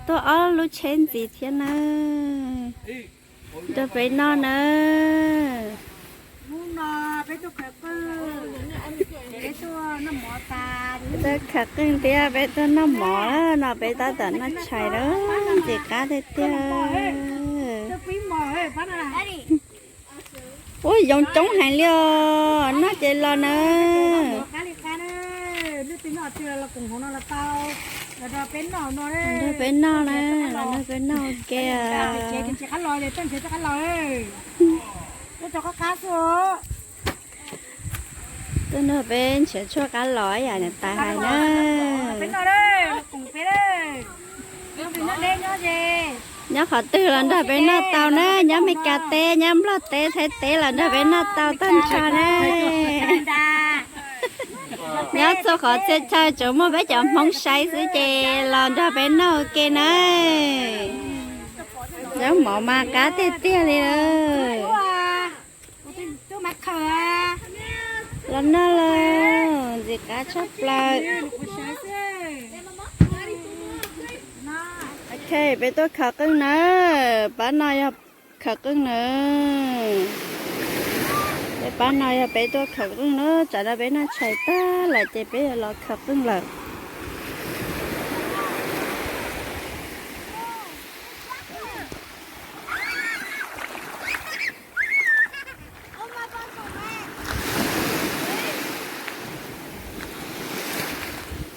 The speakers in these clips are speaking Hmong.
Tuaj ob lub tsheb ntxiv thiab na. Nrog peb noj na. Peb tuaj khaws qeej thiab peb tuaj noj mov no, peb tab tom noj tshais na. Ntxim qab tiag tiag. Ua yoov coob heev li os, noj ces los na. Nrog peb noj na, los nrog peb noj ua ke. Tuaj nrog peb nrhiav tshuaj qab los ib yam niam tais hais na. Nyob qhov twg los nrog peb noj tau na, nyob Meskas teb, nyob Nplog teb, Thaib teb los nrog peb noj tau tag nrho na. Nyob txhua qhov txhia chaw tsuas muaj peb cov Hmoob saib xwb ces los nrog peb noj ua ke na. Zaub mov mas qab tiag tiag li lawm. Los noj los ntxim qab tshaj plaws. Ok, peb tuaj khaws qeej na. Pab no yog khaws qeej na. Peb pab no yog peb tuaj khaws qeej na, tsam no peb noj tshais tag lawm ces peb yuav los khaws qeej lawm.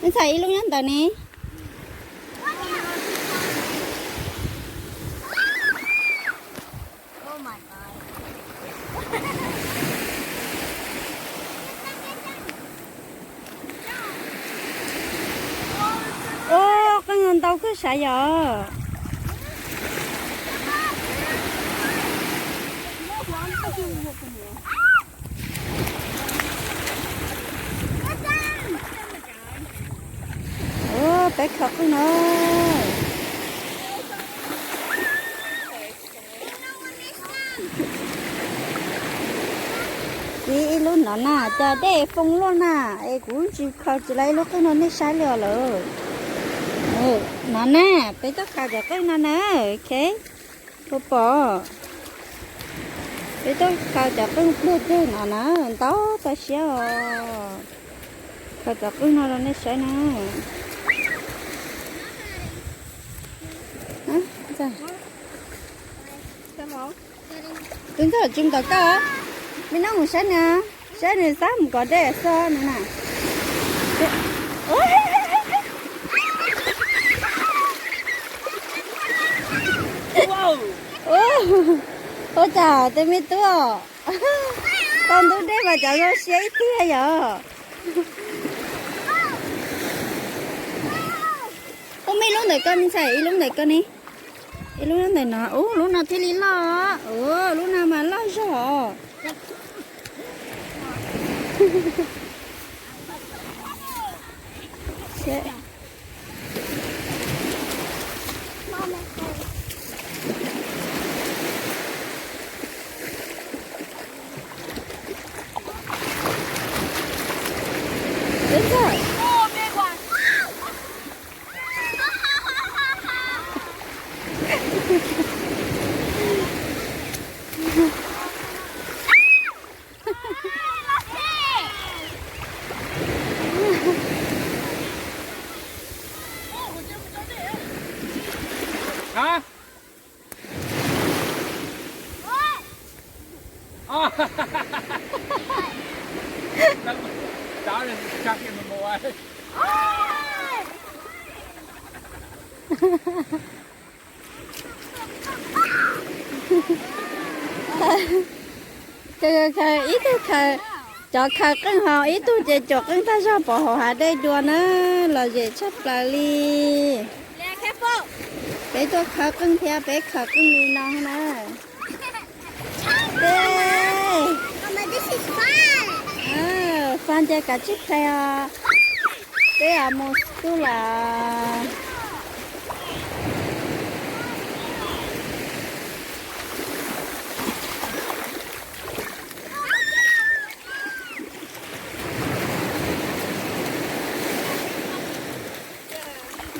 Nej txhais ib lub nyob ntawd ne. Ua, qeej ntau kawg sav yom. Ua, peb khaws qeej no. Kib ib lub no na, cas dej foo luaj na, es kuv tsis khaws tsis tau ib lub qeej no nej saib li os lawm. No na, peb tuaj khaws cov qeej no na, ok. Puas pom? Peb tuaj khaws cov qeej pluag deg no na, ntau tag siab os. Khaws cov qeej no rau nej saib na. Tus ntxawg tsis mus tom koj, me no mus saib nws, saib nws xab mus kov dej xwb no na. Ua cas tus me tub, tau ntub dej mas cov zoo siab ib txhis yom. Ub, muaj ib lub ntawm koj ne, ntxhais, ib lub ntawm koj ne. Ib lub ntawm no, ub, lub no thiaj li loj. Ub, lub no mas loj zog. Khaws, khaws, ib tug khaws, cov khaws qeej hauv, ib tug ces cuam qeej tag zog pov hauv hav dej dua na, lom zem tshaj plaws li. Peb tuaj khaws qeej thiab peb khaws qeej li no na. Fas nce kav tsij ples os. Peb yuav mus xub lawm.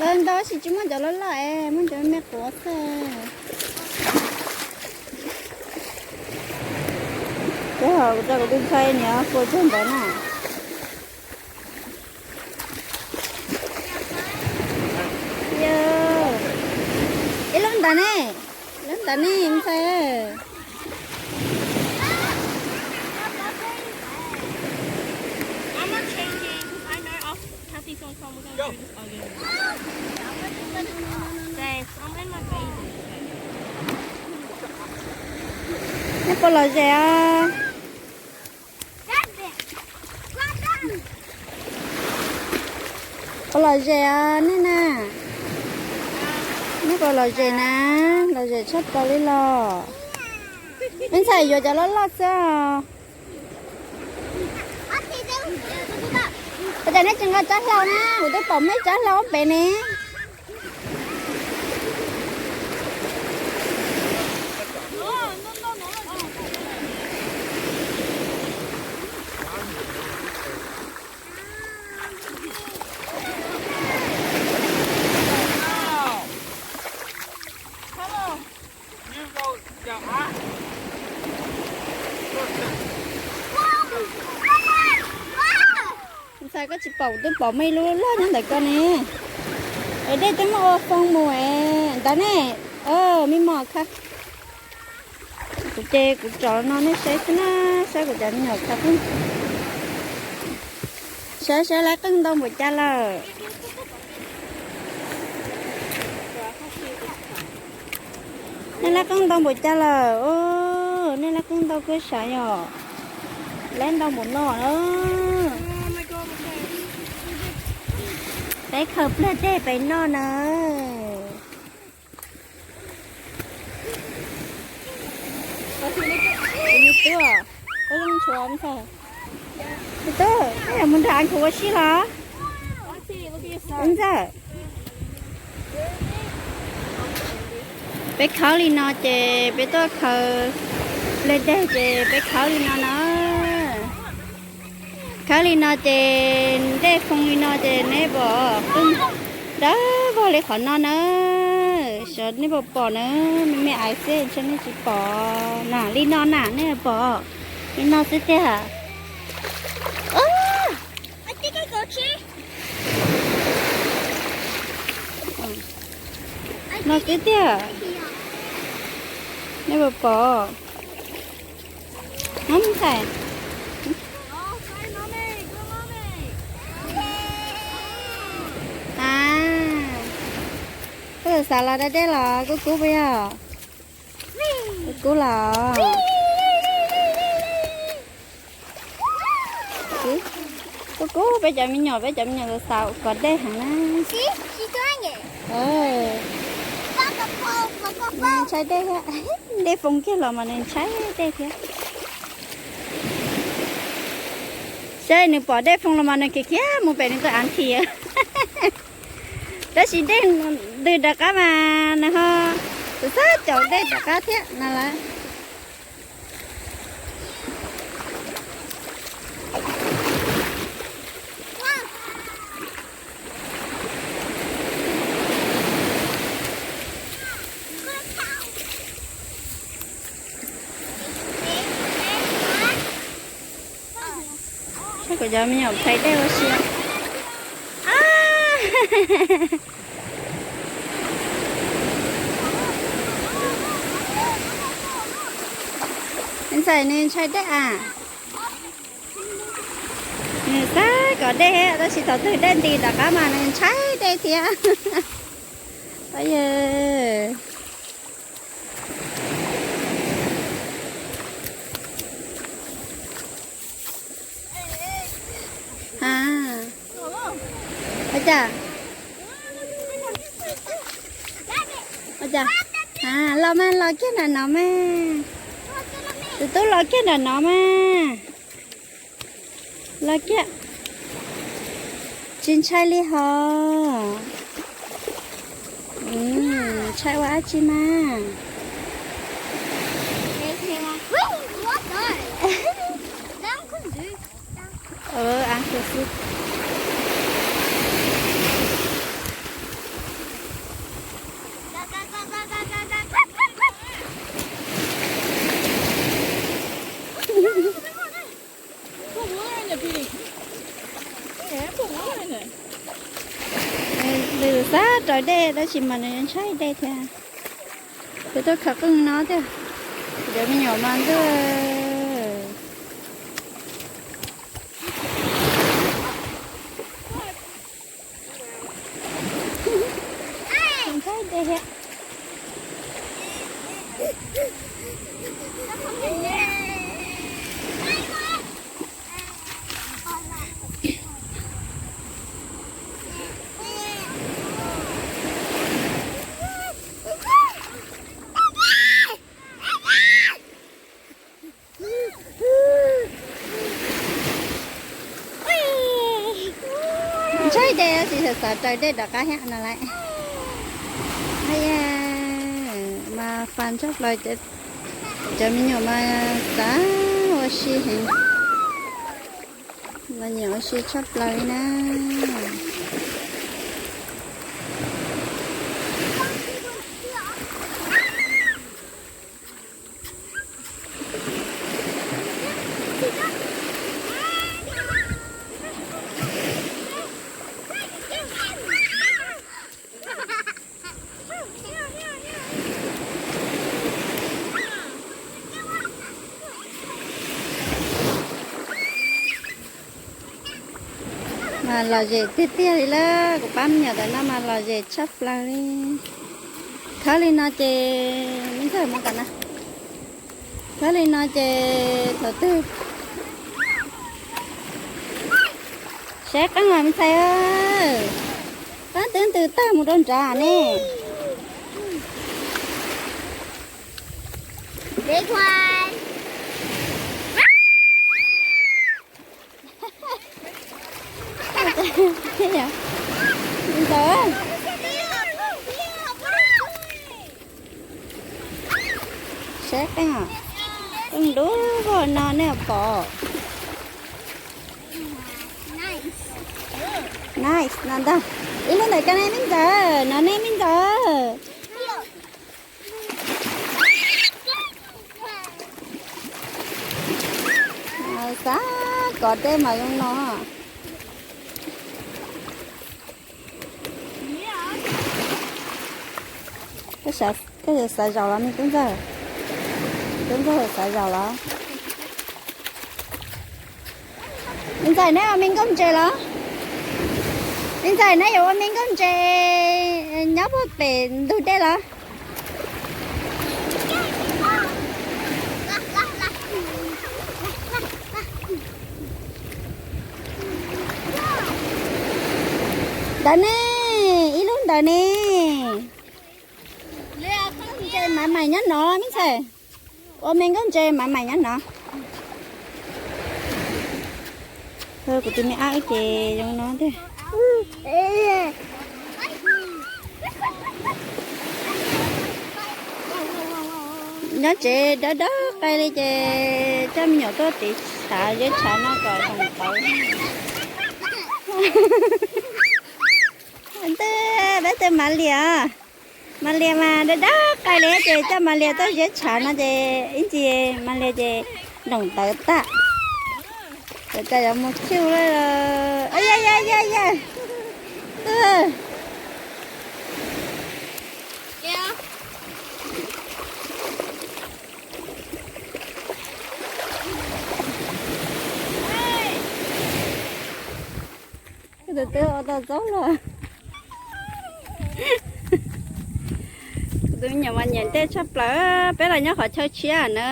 Ntau tab sis tsis muaj cov loj loj es muaj cov me quav xwb. Ces ho kuv tso kuv tus ntxhais niam kua tsag ntawd na. Ib lub ntawd ne, ib lub ntawd ne ntxhais. Nej puas lom zem os? Puas lom zem os nej na? Nej puas lom zem na? Lom zem tshaj plaws li los. Ib ntxhais yuav cov loj loj xwb os. Ua cas nej tsis nqa tsab hlau na? Kuv twb pom mej tsab hlau pem ne. Ntxhais koj tsis pom, twb pom muaj ib lub loj nyob ntawm ko ne. Es dej twb muab ua foo mus es ntawd ne. Me mos kha. Kuv ces kuv tsom no nej saib xwb na, saib kuv cov me nyuam kha. Saib saib lawv qeej ntau npaum cas lawm. Nej lawv qeej ntau npaum cas lawm? Nej lawv qeej ntau kawg sav yom. Lawv ntau npaum no na. Peb khaws plawg dej pem noj na. Tus me tub, koj zoo tshuav ntxhais. Me tub, koj yuav mus nrog Ankhuv ua si los? Ntxawm. Peb khawb li no ces peb tuaj khaws plawg dej ces peb khawb li no na. Khawb li no ces dej foo li no ces neb pom, dawb vog li qhov no na. Xyov nej puas pom na, me me ais xwb ntshe nej tsis pom na. Li no na nej pom, li no xwb tiag. No xwb tiag. Nej puas pom? Ntxhais. A, koj xav los da dej los kub kub puas yog? Kub kub los. Kub kub, peb cov me nyuam, peb cov me nyuam xav kov dej heev na. Ntshai dej thiab. Dej foo kiag los mas nws ntshai dej thiab. Saib nws pom dej foo los mas nws khiav khiav mus pem nws tus av nthi. Tab sis dej ntws rov qab mas nws ho xav xav caum dej rov qab thiab no lawm. Saib kuv cov me nyuam phais dej ua si. Ntxhais nws ntshai dej a. Nws xav kov dej thiab tab sis thaum twg dej nti rov qab mas nws ntshai dej thiab. A, ua cas? Ua cas? A, los mas los kiag nram no mas. Tus tub los kiag nram no mas. Los kiag. Tsis ntshai li hos. Ntshai ua dab tsi mas. Av khuv xwb. Nws xav raws dej tab sis mas nws ntshai dej thiab. Ces tuaj khaws qeej no thiab. Cov me nyuam mas ntuj. Ntshai dej thiab. Ntshai dej tab sis xav raws dej rov qab thiab no lauj. Mas fun tshaj plaws, cov me nyuam mas xav ua si heev, los nyiam ua si tshaj plaws li na. Mas lom zem tiag tiag li lawm, kuv pab me nyuam ntawm no mas lom zem tshaj plaws li. Thawb li no ces, me ntxawg mus tom no. Thawb li no ces thaum twg saib qeej os me ntxhais. Qeej twb ntws tag mus rau nrad ne. Ntawd, saib qeej, qeej dub vog no nej pom. Nice no ntag. Ib lub ntawm koj ne me ntxawg, no ne me ntxawg. Xav kov dej mas zoo no. Koj yuav xav zaum los me tub ntxawg? Tub ntxawg yuav xav zaum los? Me ntxawg neb ua me nkauj ntses los? Me ntxawg neb yuav ua me nkauj ntses nyob puag pem ntug dej los? Ntawd ne, ib lub ntawd ne. Ntses maiv maim nyob no me ntxhais. Ua me nkauj ntses maiv maim nyob no. Kuv tus me ab ces zoo no tiag. Nyob tsev dawb dawb qai li ces coj me nyuam tuaj tiv tshav zeb tshav no kom zoom tawv. Ntej peb tus Mas Lias, Mas Lias mas dawb dawb qai li ces coj Mas Lias tuaj zeb tshav no ces ib ntsis Mas Lias ces zoom tawv tag. Cov cas yuav mus cug lawm. Ya ya ya ya. Tus twb ua tau txob los. Kuv tus me nyuam mas nyiam dej tshaj plaws. Peb los nyob qhov chaw tshiab na.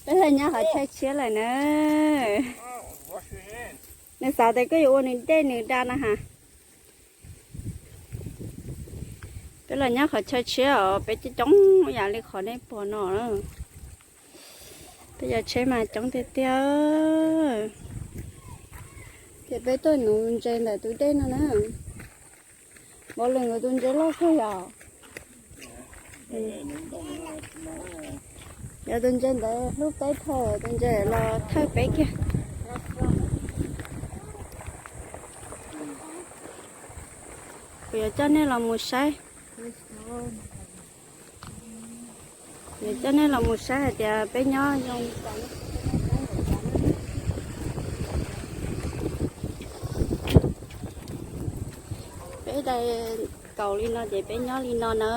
Peb los nyob qhov chaw tshiab lawm na. Nws xav tias koj yuav ua nws dej nws da na has. Peb los nyob qhov chaw tshiab os, peb coob coob ib yam li qhov nej pom no. Peb cov tsheb mas coob tiag tiag. Ces peb tuaj nuv ntses ntawm tus dej no na. Npaum li nkawd tus ntses loj kawg yom. Yog tus ntses ntawd hlub peb dhau, tus ntses los thawj peb kiag. Kuv yuav coj nej los mus saib. Kuv yuav coj nej los mus saib hais tias peb nyob zoo. Txais kaus li no ces peb nyob li no na.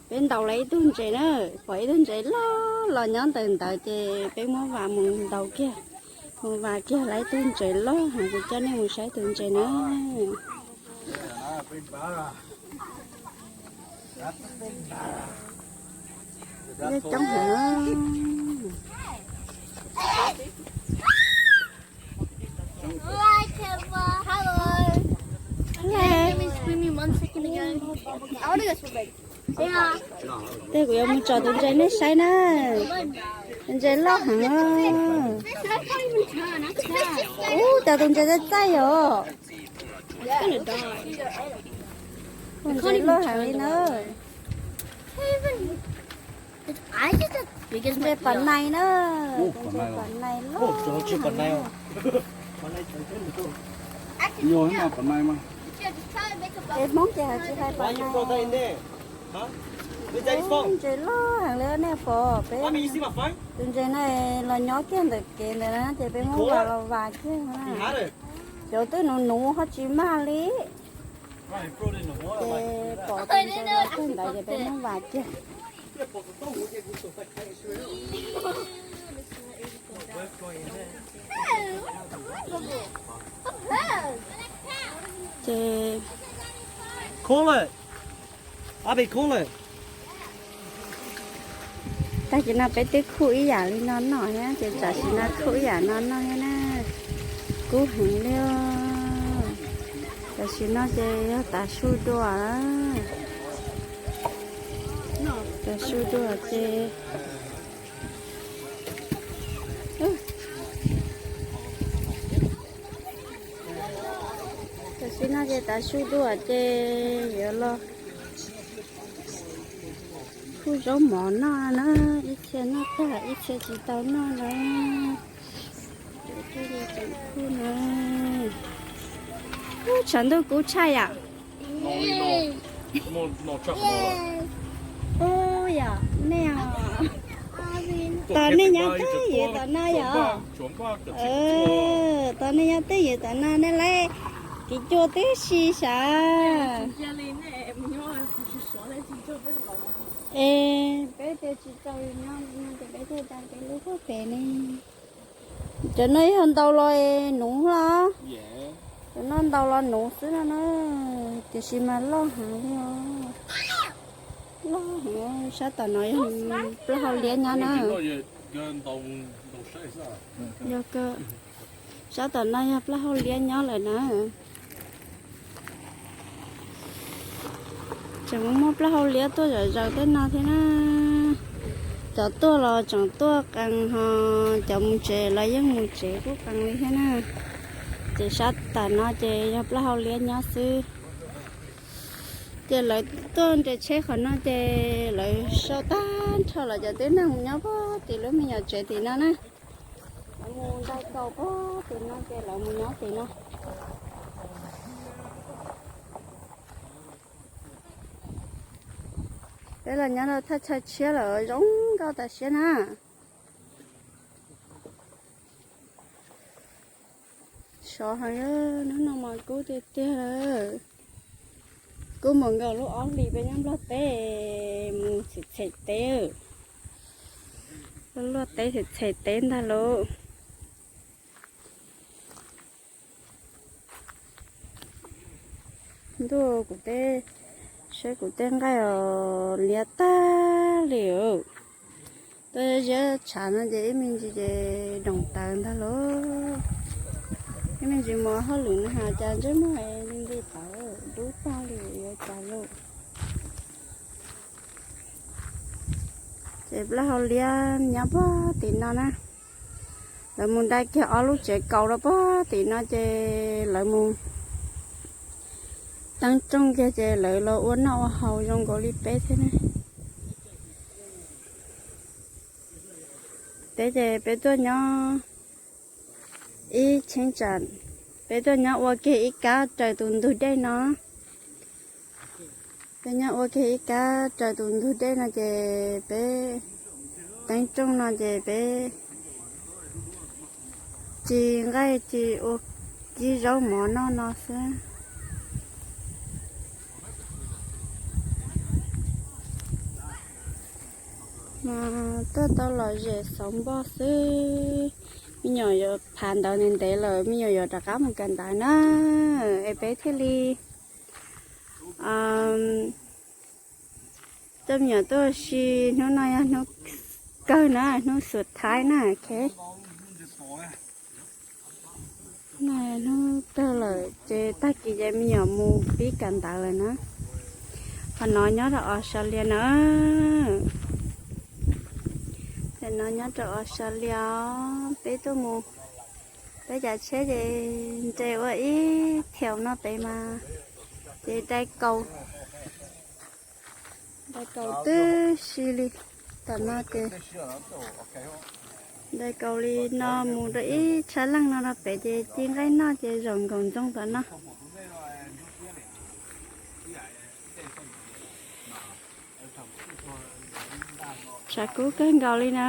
Peb ntaus lawv ib tug ntses na, pom ib tug ntses loj los nyob ntawm ntawd ces peb muab vas mus ntaus kiag, mus vas kiag lawv ib tug ntses loj heev, kuv coj nej mus saib tus ntses na. Coob heev. Tej kuv yuav mus tsom tus ntses nej saib na. Tus ntses loj heev. Ub, cas tus ntses txaij txaij os. Tus ntses loj heev li na. Ntses pom nais na. Tus ntses pom nais loj heev. Peb Hmoob ces hais tsis hais pom nais. Ntses loj heev li nej pom peb. Tus ntses no los nyob kiag ntawm kev ntawd na ces peb muab vas los vas kiag na. Cov twb nuv nuv ho tsis mag li. Ces pom tus ntses los kiag ntawd ces peb muab vas kiag. Ces tag kis no peb twb khuj ib yam li no noj thiab ces tam sim no khuj ib yam no noj thiab na. Kub heev li. Tam sim no ces yog tav su dua. Tav su dua ces Tam sim no ces tav su dua ces yuav los khuj zaub mov noj na, ib txhia noj tag ib txhia tsis tau noj na. Khuj na. Tshav ntuj kub tshaj yam. Ub yom, nej os. Tos nej nyob twj ywm tom no yom. Tos nej nyob twj ywm tom no nej laib, kev cua twb si sav. Es peb tias tsis tau nyob no ces peb thiaj da peb lub pob pem ne. Cov no yog ntaus los nuv los? Cov no ntaus los nuv xwb no na, tiam sis mas loj heev li os. Loj heev, sab tom no yog plaub hau liab nyob na. Yog, sab tom no yog plaub hau liab nyob lawm na. Tseem muaj plaub hau liab tuaj zom zaws tej no thiab na. Cov tuaj los tseem tuaj qees ho cov mus tsev los yeej mus tsev kuj qees li thiab na. Ces sab tam no ces yog plaub hau liab nyob xwb. Ces lawv tuaj nres tsheb qhov no ces lawv sau tag nrho los cov tib neeg mus nyob puag tim lub me nyuam tsev tim no na. Lawv mus ntais kaus puag tim no ces lawv mus nyob tim no. Peb los nyob rau thaj chaw tshiab lawm zoo nkauj tas siab na. Sov heev, hnub no mas kub tiag tiag lawm. Kub mus nkaus lub ob hlis peb nyob Nplog teb mus txhem txhem teb. Luaj teb txhem txhem teb ntag lauj. Ntuj, kuv tej, saib kuv tej nqaij os, liab tag li os. Tuaj ziab tshav no ces ib me ntsis ces doos tawv ntag lauj. Ib me ntsis mus hauj lwm no has cas ntsej muag li nti tawv dub tag li, yuav cas lauj. Ces plaub hau liab nyob puag tim no na. Lawv mus ntais kiag ob lub tsev kaus rau puag tim no ces lawv mus teeb rooj kiag ces lawv los ua noj ua haus zoo nkaus li peb thiab na. Peb ces peb tuaj nyob ib cheeb tsam, peb tuaj nyob ua kiag ib kab raws tus ntug dej no. Peb nyob ua kiag ib kab raws tus ntug dej no ces peb teeb rooj no ces peb ci nqaij ci ua cib zaub mov noj no xwb. Mas tuaj tau lom zem xauv npoj xwb. Me nyuam yuav phav ntawv ntev ntev lawm, me nyuam yuav rov qab mus kawm ntawv na. Es peb thiaj li coj me nyuam tuaj ua si. Hnub no yog hnub kawg na, hnub xus thaib na. Ok, hnub kawg lawm ces tag kis ces me nyuam mus pib kawm ntawv lawm na. Qhov no nyob rau Australia na. Tam no nyob rau Australia, peb tuaj mus, peb cav tsheb ces nres ua ib theem no pem mas ces dai kaus, dai kaus tib si li. Tam no ces dai kaus li no mus rau ib tshab leej no rau pem ces ci nqaij noj ces zaum nkaus ntxoog tom no. Tshav kub kawg nkaus li na,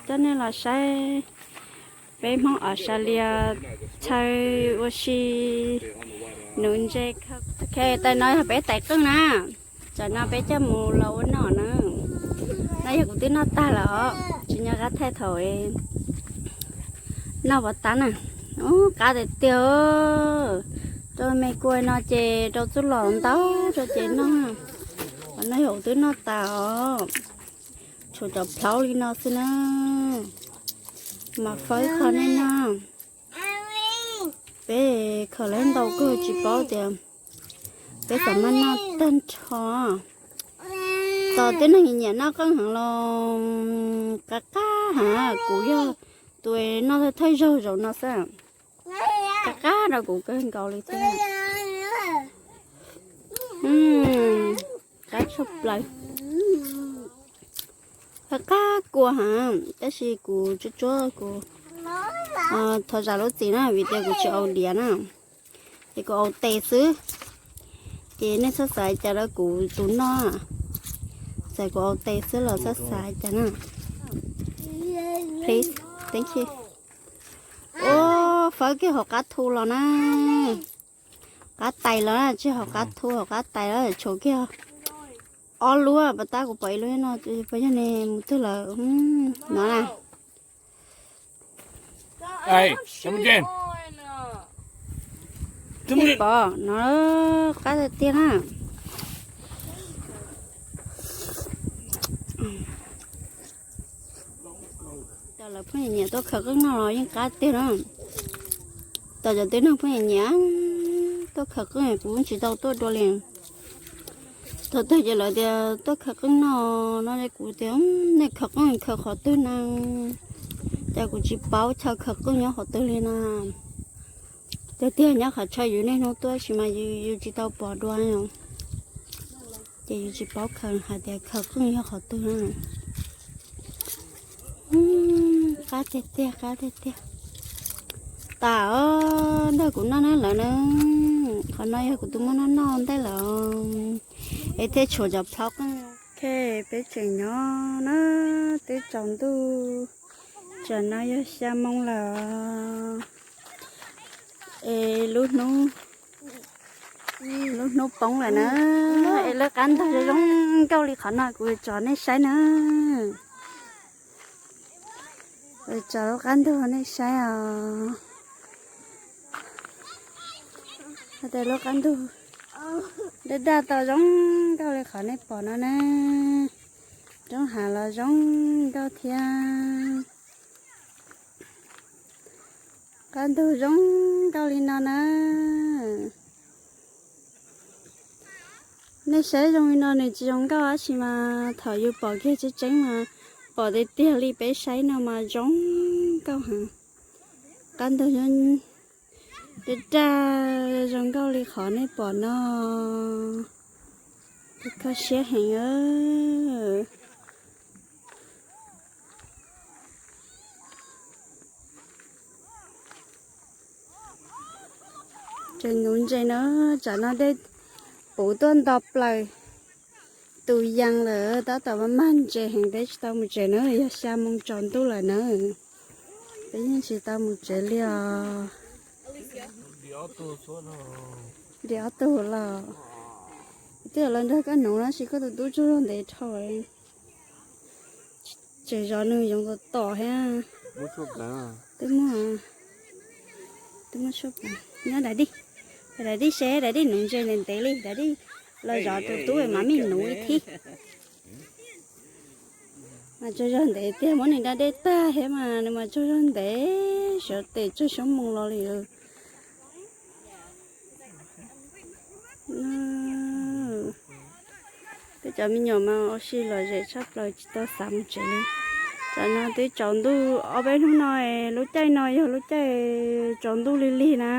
coj nej los saib peb Hmoob Australia chaw ua si nuv ntses. Ok, tam no yog peb tais qeej na, tam no peb coj mus los ua noj na. No yog kuv twb noj tag lawm os, tsis nyob qab thaij thaum noj pov tab na. Ub, qab tiag tiag. Rau me kua no ces rau txuj lom ntau rau ces noj. Qhov no yog kuv twb noj tas os, tshuav cov plhaub li no xwb na. Mas faib kho nej noj. Peb khaws lawv ntau kawg tsis paub tias peb xav mas noj tag nrho. Tos tib neeg nyiam noj qeej heev los qab qab heev, kuv yog tus noj thawj zaug zaum no xwb. Qab qab rau kuv kawg nkaus li thiab. Qab tshaj plaws. Qab qab kua heev, tab sis kuv tsuab tsuab kuv thov zam lub txim na vim tias kuv tsis au diav na, ces kuv au tes xwb. Ces nej txhob xav cas rau kuv tus noj, txawm kuv au tes xwb los txhob xav cas na. Please, thank you. Ub, fawb kiag hauv qab thu los na. Qab tais los na, tsis hauv qab thu, hauv qab tais los tshuav kiag ob lub, pas tab kuv pom ib lub no, puas yog ne mus twg lawm no na. Pom no qab tiag tiag na. Cov lawv pheej nyiam tuaj khaws qeej noj los yeej qab tiag na. Cov cov tib neeg pheej nyiam tuaj khaws qeej, kuv tsis tau tuaj dua li. Thaum twg ces lawv tias tuaj khaws qeej noj no, kuv tias nej khaws qeej khaws qhov twg na? Ces kuv tsis paub chaw khaws qeej nyob qhov twg li na. Tiag tiag nyob qhov chaw yus niaj hnub tuaj sis mas yus tsis tau pom dua, ces yus tsis paub khaws hais tias khaws qeej yog qhov twg na. Qab tiag tiag, qab tiag tiag. Tas os, ntawm kuv noj neb lawm na. Qhov no yog kuv tus muaj noj noj ntej lawm, es thiaj tshuav cov plhaub qeej. Ok, peb tseem nyob na, twb tsaus ntuj, tsam no yog xya moo lawm. Es lub hnub, lub hnub poob lawm na. Es lub qab ntug zoo zoo nkauj li qhov no kuv tso nej saib na. Tso lub qab ntug nej saib os. Lub qab ntug daj daj tau zoo nkauj li qhov nej pom no na. Roob hav los zoo nkauj thiab. Qab ntug zoo nkauj li no na. Nej saib zoo li no nws tsis zoo nkauj tab sis mas thaum yus pom kiag tseeb tseeb mas pom tiag tiag li peb saib no mas zoo nkauj heev. Qab ntug daj daj zoo nkauj li qhov nej pom no. Kho siab heev. Tseem nuv ntses na, tsam no dej puv tuaj nto plaws tus yees lawm, tab tom mag mag ntses heev, peb tsis tau mus tsev na, yog xya moo tsaus ntuj lawm na, peb yeej tsis tau mus tsev li os. Nrhiav ob tug los, twb los nrog koj nuv tab sis koj tus tub tsaug zog ntev dhau. Tseem zov nws yoov tom tom thiab. Twb muaj, twb muaj tshuaj pleev. Nyob dais dij, dais dij seb dais dij nuv ntses ntev ntev li, dais dij los zov tus tub mam mej nuv ib thib. Mas tsaug zog ntev tiag, muab nws da dej tag thiab mas nws mas tsaug zog ntev, sawv tes tsawg xyoob moos los li. Peb cov me nyuam mas ua si lom zem tshaj plaws tsis tau xav mus tsev li. Tam no twb tsaus ntuj, ob peb hnub no, lub caij no yog lub caij tsaus ntuj lig lig na.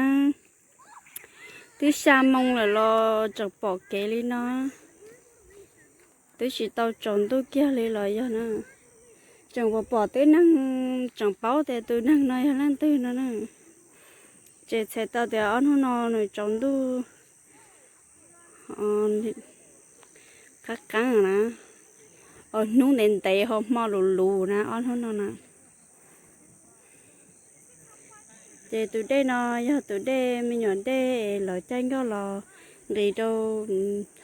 Twb xya moo lawm los tseem pom kev li no. Twb tsis tau tsaus ntuj kiag li los yog na. Tseem pom pom twb neeg, tseem paub tias tus neeg no yog leej twg no na. Ces txhais tau tias ob hnub no nws tsaus ntuj qab qeeb na, hnub ntev ntev ho hmo lus lus na ob hnub no na. Ces tus dej no yog tus dej me nyuam dej es lawv caij nkoj los nqis rau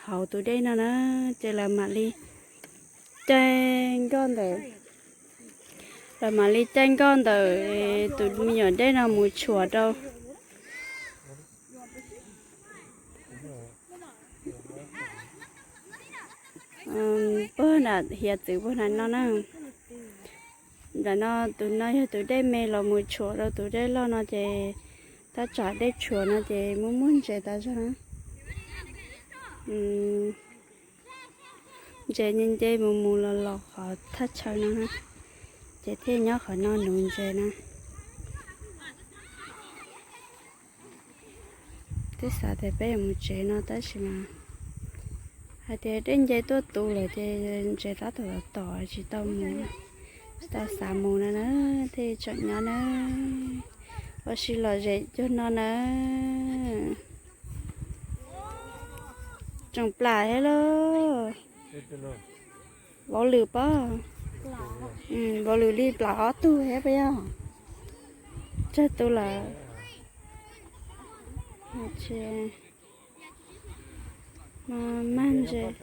hauv tus dej no na, ces lawv mam li caij nkoj ntawm, lawv mam li caij nkoj ntawm tus me nyuam dej no mus tshuam rau puag nram hiav txwv puag nram no na. Ntawm no tus no yog tus dej me los mus tshuam rau tus dej loj no ces thaj tsam dej tshuam no ces muaj muaj ntses tas zog na. Ntses nce nce mus mus los los qhov thaj chaw no na, ces thiaj nyob qhov no nuv ntses na. Twb xav tias peb yuav mus tsev no tab sis mas hais tias dej nce tuaj tu lawm ces ntses tab tom tom tom tsis tau mus, tsis tau xav mus no na, thiaj tseem nyob na. Ua si lom zem cuag no na. Tseem plam thiab lauj. Vauv lwm pob, vauv lwm li plam ob tug thiab puas yog? Tsawg tus lawm? Mag ntses.